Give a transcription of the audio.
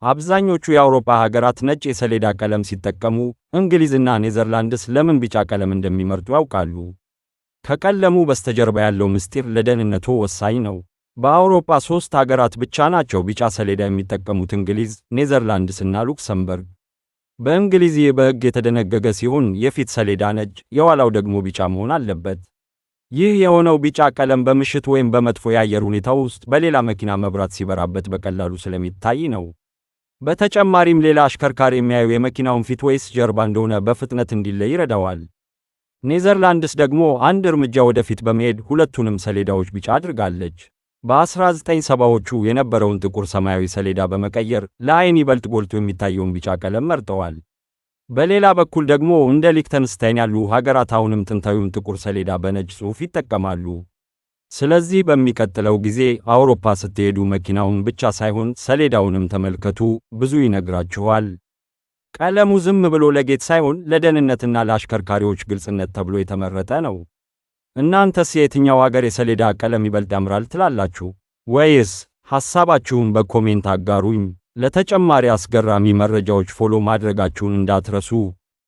አብዛኞቹ የአውሮፓ ሀገራት ነጭ የሰሌዳ ቀለም ሲጠቀሙ፣ እንግሊዝና ኔዘርላንድስ ለምን ቢጫ ቀለም እንደሚመርጡ ያውቃሉ? ከቀለሙ በስተጀርባ ያለው ምስጢር ለደህንነቶ ወሳኝ ነው። በአውሮፓ ሦስት ሀገራት ብቻ ናቸው ቢጫ ሰሌዳ የሚጠቀሙት፦ እንግሊዝ፣ ኔዘርላንድስ እና ሉክሰምበርግ። በእንግሊዝ ይህ በሕግ የተደነገገ ሲሆን የፊት ሰሌዳ ነጭ፣ የኋላው ደግሞ ቢጫ መሆን አለበት። ይህ የሆነው ቢጫ ቀለም በምሽት ወይም በመጥፎ የአየር ሁኔታ ውስጥ በሌላ መኪና መብራት ሲበራበት በቀላሉ ስለሚታይ ነው። በተጨማሪም ሌላ አሽከርካሪ የሚያየው የመኪናውን ፊት ወይስ ጀርባ እንደሆነ በፍጥነት እንዲለይ ይረዳዋል። ኔዘርላንድስ ደግሞ አንድ እርምጃ ወደፊት በመሄድ ሁለቱንም ሰሌዳዎች ቢጫ አድርጋለች። በ1970ዎቹ የነበረውን ጥቁር ሰማያዊ ሰሌዳ በመቀየር ለዓይን ይበልጥ ጎልቶ የሚታየውን ቢጫ ቀለም መርጠዋል። በሌላ በኩል ደግሞ እንደ ሊክተንስታይን ያሉ ሀገራት አሁንም ጥንታዊውን ጥቁር ሰሌዳ በነጭ ጽሑፍ ይጠቀማሉ። ስለዚህ በሚቀጥለው ጊዜ አውሮፓ ስትሄዱ መኪናውን ብቻ ሳይሆን ሰሌዳውንም ተመልከቱ፣ ብዙ ይነግራችኋል። ቀለሙ ዝም ብሎ ለጌጥ ሳይሆን ለደህንነትና ለአሽከርካሪዎች ግልጽነት ተብሎ የተመረጠ ነው። እናንተስ የየትኛው ሀገር የሰሌዳ ቀለም ይበልጥ ያምራል ትላላችሁ? ወይስ ሐሳባችሁን በ comment አጋሩኝ። ለተጨማሪ አስገራሚ መረጃዎች follow ማድረጋችሁን እንዳትረሱ።